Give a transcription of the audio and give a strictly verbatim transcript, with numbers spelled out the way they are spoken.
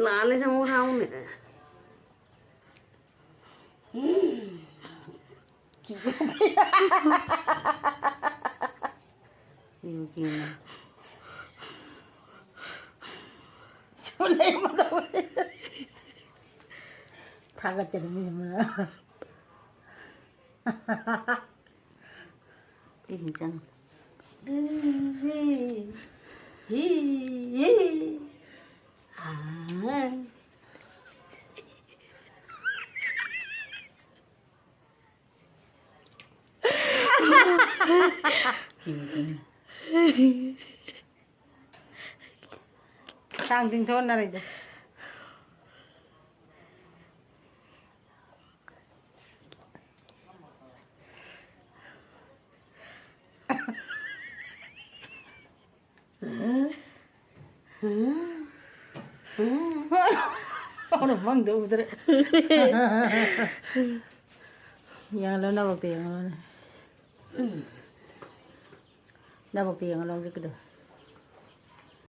ꯂꯥꯜꯂꯦ ꯁꯦ ꯑꯃꯨꯛ ꯍꯥꯎꯅꯦ꯫ ꯏꯕꯨ ꯀꯤꯅ꯫ ꯁꯨꯂꯩꯃ ꯇꯧꯋꯦ꯫ ꯊꯥꯒꯠꯇꯅ ꯃꯤ ꯑꯃꯅ꯫ ꯇꯤꯟ ꯆꯪ꯫ ꯀꯥꯡ ꯇꯤꯡꯊꯣꯛꯅꯔꯤꯗꯣ꯫ ꯑꯣꯅ ꯃꯪꯗ ꯎꯗ꯭ꯔꯦ꯫ ꯌꯦꯡꯍꯜꯂꯣ, ꯅꯕꯣꯛꯇ ꯌꯦꯡꯍꯜꯂꯣꯅꯦ꯫ ꯅꯕꯣꯛꯇ ꯌꯦꯡꯍꯜꯂꯣ ꯍꯧꯖꯤꯛꯀꯤꯗꯣ꯫